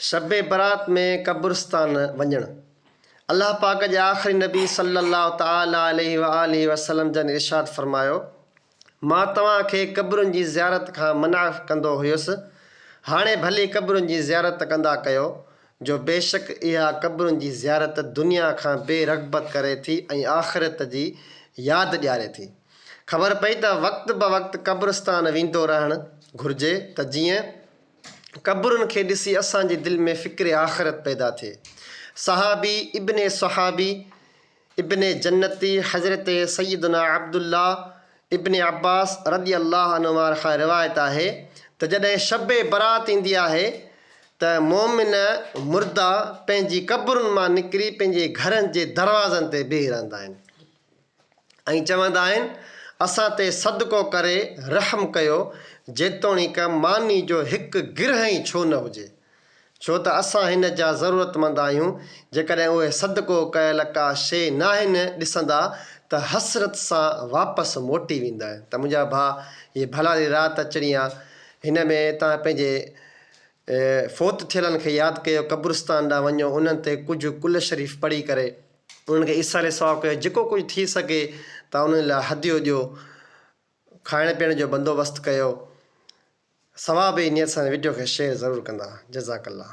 شب برات ۾ قبرستان وڃڻ. الله پاڪ جي آخري نبي صلّي الله تعالٰي عليه واٰله وسلّم جن ارشاد فرمايو، مان توهان کي قبرن جي زيارت کان منع ڪندو هيس، هاڻي ڀلي قبرن جي زيارت ڪندا ڪيو، جو بيشڪ اها قبرن جي زيارت دنيا کان بي رغبت ڪري ٿي ۽ آخرت جي ياد ڏياري ٿي. خبر پئي ته وقت بوقت قبرستان ويندو رهڻ گهرجي ته جيئن قبرن کي ڏسي اسان جي دل ۾ فڪر آخرت پيدا ٿئي. صحابي ابن صحابي ابن جنتي حضرت سيدنا عبدالله ابن عباس رضي الله عنهما کان روايت آهي ته جڏهن شب برات ايندي آهي ته مؤمن مردا پنهنجي قبرن مان نڪري پنهنجي گهرن جي دروازن تي بيهي رهندا آهن. ۽ چوندا آهن، اسان تي صدقو ڪري رحم ڪيو، جيتوڻيڪ ماني جو هڪ گرهه ئي ڇو نه هجي، ڇو ته اسان هن جا ضرورتمند آهيون، جيڪڏهن اهي صدقو ڪيل ڪا شيء ناهن ڏسندا ته حسرت سان واپس موٽي ويندا آهن ته منهنجا ڀاء هيء ڀلاري رات اچڻي آ، هن ۾ توهان پنهنجي فوت ٿيلن کي ياد ڪيو، قبرستان ڏانهن وڃو، انهن تي ڪجهه قل شريف پڙهي ڪري. انهن کي ايصال ثواب ڪيو جيڪو ڪجهه ٿي سگهي ته انهن لاء هديو ڏيو کائڻ پيئڻ جو بندوبست ڪيو ثواب جي نيت سان وڊيو کي شيئر ضرور ڪندا جزاڪ الله.